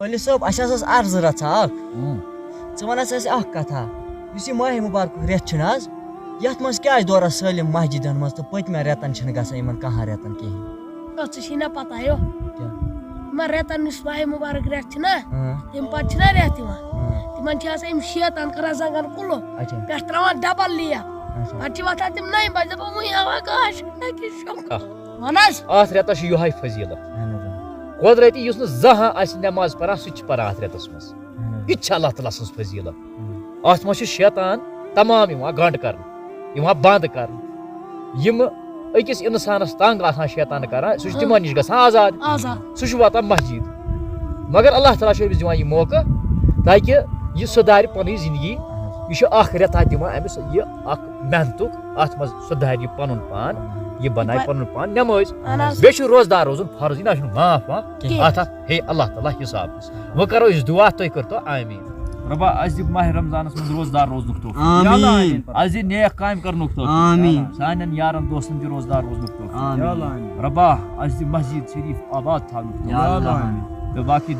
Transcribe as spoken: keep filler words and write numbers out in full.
ؤلِو صٲب، اَسہِ حظ ٲس عرضہٕ رژھا اکھ۔ ہُم۔ ژٕ وَن حظ اَسہِ اَکھ کَتھا، یُس یہِ ماہِ مُبارکُک رٮ۪تھ چھُنہٕ حظ، یَتھ منٛز کیٛازِ دوران سٲلِم مسجدن منٛز تہٕ پٔتمٮ۪ن رٮ۪تن چھِنہٕ گژھان یِمن کَہَن رٮ۪تن کِہیٖنۍ؟ او، ژےٚ چھِی نا پتہ یو؟ کیٛاہ؟ یِمن رٮ۪تن یُس ماہِ مُبارک رٮ۪تھ چھُنہ، اۭں۔ تَمہِ پتہٕ چھِنہ رٮ۪تھ یِوان؟ اۭں۔ تِمن چھِ آسان یِم شیطان کران زنٛگن کُلُف۔ اچھا۔ پٮ۪ٹھ تراوان ڈبل لیپ۔ اچھا۔ پتہٕ چھِ وۄتھان تِم نَیہِ بجہِ، دَپان، "وۄنۍ آو آکاش، نہ کہِ شۄنٛگ۔" آ۔ وَن حظ۔ اَتھ رٮ۪تس چھُ یِہوٚے فضیٖلت۔ اہن حظ، اۭں۔ قۄدرٔتی یُس نہٕ زانٛہہ آسہِ نٮ۪ماز پران، سُہ تہِ چھُ پران اَتھ رٮ۪تس منٛز۔ اہن حظ۔ یہِ تہِ چھِ اللہ تعالیٰ سٕنٛز فضیٖلت۔ اہن حظ۔ اَتھ منٛز چھُ شیطان تمام یِوان گنٛڈ کرنہٕ، یِوان بنٛد کرنہٕ۔ یِم أکِس اِنسانَس تنٛگ آسان شیطان کران، سُہ چھُ تِمَن نِش گژھان آزاد۔ آزاد۔ سُہ چھُ واتان مسجد۔ مگر اللہ تعالیٰ چھُ أمِس دِوان یہِ موقعہٕ تاکہِ یہِ سُدھارِ پنٕنۍ زندگی۔ یہِ چھُ اکھ رٮ۪تھا دِوان أمِس یہِ اکھ محنتُک، اَتھ منٛز سُدھارِ یہِ پنُن پان، یہِ بنایہِ پنُن پان نٮ۪مٲزۍ۔ اہن حظ۔ بیٚیہِ چھُ روزدار روزُن فرض، یہِ نہ چھُنہٕ معاف واف۔ کینٛہہ۔ اَتھ ہا ہے اللہ تعالیٰ حساب۔ وۄنۍ کرو أسۍ دُعا، تُہۍ کٔرتو آمیٖن۔ رۄبا، اَسہِ دِ ماہِ رمضانَس منٛز روزدار روزنُک توفیٖق۔ آمین۔ اَسہِ دِ نیک کامہِ کرنُک توفیٖق۔ آمین۔ سانٮ۪ن یارن دوستن دِ روزدار روزنُک توفیٖق۔ آمین۔ رۄبا، اَسہِ دِ مسجد شریف آباد تھاونُک توفیٖق۔ یا اللہ۔ تہٕ باقی